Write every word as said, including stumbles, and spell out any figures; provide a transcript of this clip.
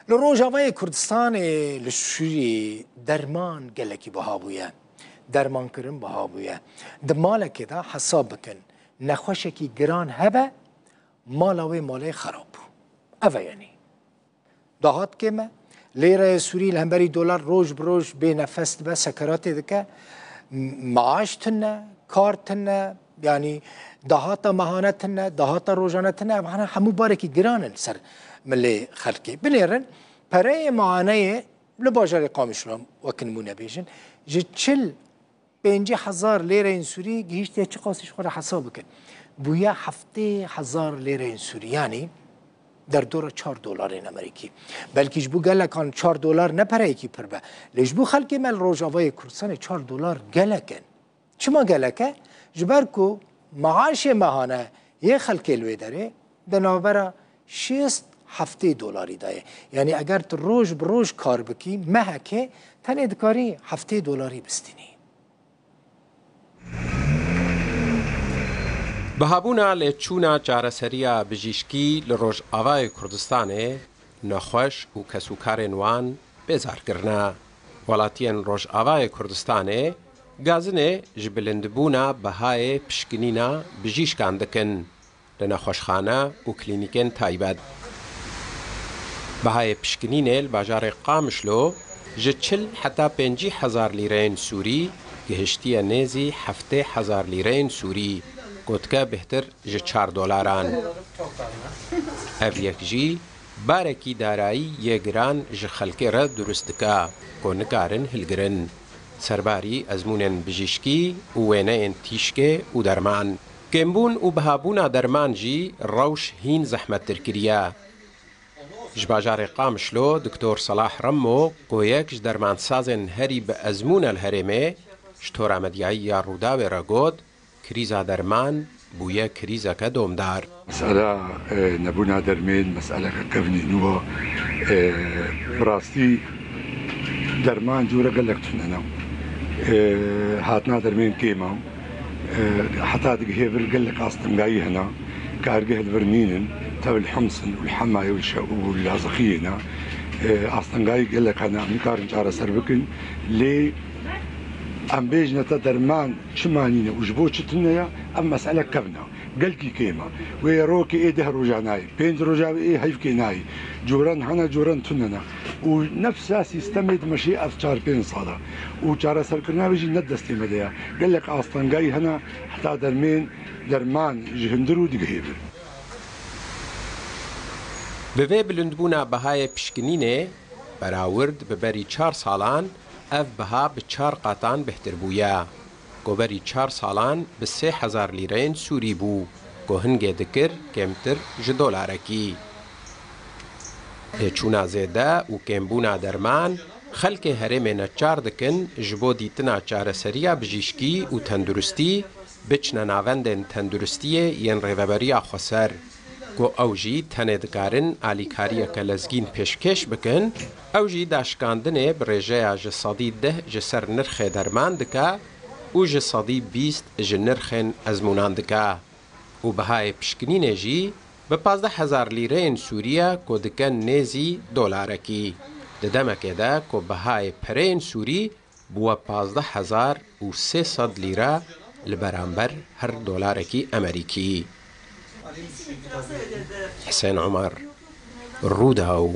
Li Rojavayê Kurdistanê li Sûrî derman gelekî biha bûye. Dermankirin biha bûye. Di malekê de hesab bikin, nexweşekî giran hebe, mala wê malê xerab bû. Ev e yanî. Dahat kêm e. Lêreya Sûrî li hemberî dolar roj bi roj bê nefes dibe, sekeratê dike. M-, maaş tune, kar tune, yanî dahata mehane tune, dahata rojane tune. Ev hene hemû barekî giran in ser milê xelkê. Binêrin, pereyê mehaneyê li bajarê Qamişlo, wek nimûne bêjin, ji çil pêncî hezar lêreyên Sûrî gihîştiye çiqasî ji xwe re hesab bikin. Bûye heftê hezar lêreyên Sûrî, yanî derdora çar dolarên Amerîkî. Belkî ji bo gelekan çar dolar ne pereyekî pir be. Lê ji bo xelkê me li Rojavayê Kurdistanê çar dolar gelek in. Çima gelek e? Ji ber ku maaşê mehane yê xelkê li wê derê di navbera şêst heftê dolarî de ye. Yanî eger tu roj bi roj kar bikî, mehekê tenê dikarî heftê dolarî bistînî. Bihabûna lêçûna çareseriya bijîşkî li Rojavayê Kurdistanê nexweş û kesûkarên wan bêzar kirine. Welatiyên Rojavayê Kurdistanê gazinê ji bilindbûna bihayê pişkinîna bijîşkan dikin li nexweşxane û klînîkên taybet. Bihayê pişkinînê li bajarê Qamişlo ji çil heta pêncî hezar lîreyên Sûrî gihiştiye nêzî heftê hezar lîreyên Sûrî, ku dike bêhtir ji çar dolaran. Ev yek jî barekî darayî yê giran ji xelkê re dirust dike, ku nikarin hilgirin. Serbarî ezmûnên bijîşkî û wêneyên tîşkê û derman. Kêmbûn û bihabûna derman jî rewş hîn zehmettir kiriye. Ji bajarê Qamişlo Doktor Salah Remmo, ku yek ji dermansazên herî bi ezmûn e li herêmê, ji tora medyayî ya Rûdawê re got, krîza derman bûye krîzeke domdar. Mesela, e, nebûna dermên, meseleke kevnî nû e. E, bi rastî derman cûre gelek tune ne. E, hatina dermên kêm e. E, heta digihê vir gelek astengayî hene. Kargeh li vir nînin. Tev li Hims in û li Hemayê û li Şe-, û li Lazixiyê ne. E, astengayî gelek hene. Em nikarin çareser bikin. Lê em bêjine te derman çima nîne û ji bo çi tune ye, ev mesele kevn e. Gelkî kêm e. Wê rokê ê deh roja nayê, pênc roja ê heyvkê nayê. Coran hene, coran tune ne. Û nefsa sîstemê dimeşê ev çar pênc sal e. Û çareserkirina wê jî ne destê me de ye. Gelek astengayî hene, heta dermên, derman ji hundir û digihê vir. Bi vê bilindbûna bihayê pişkinînê, berawird bi berî çar salan, ev biha bi çar qatan bêhtir bûye. Ku berî çar salan bi sê hezar lîreyên Sûrî bû, ku hingê dikir kêmtir ji dolarekî. Lêçûna zêde û kêmbûna derman, xelkê herêmê neçar dikin ji bo dîtina çareseriya bijîşkî û tenduristî biçine navendên tenduristiyê yên Rêveberiya Xweser, ku ew jî tenê dikarin alîkariyeke lezgîn pêşkêş bikin, ew jî daşikandinê bi rêjeya ji sedî deh ji ser nirxê derman dike û ji sedî bîst ji nirxên ezmûnan dike. Û bihayê pişkinînê jî bi pazdeh hezar lîreyên Sûrî ye, ku dike nêzî dolarekî. Di demekê de ku bihayê pereyên Sûrî bûye pazdeh hezar û sê sed lîre li beramber her dolarekî Amerîkî. Hisên Omer, Rûdaw.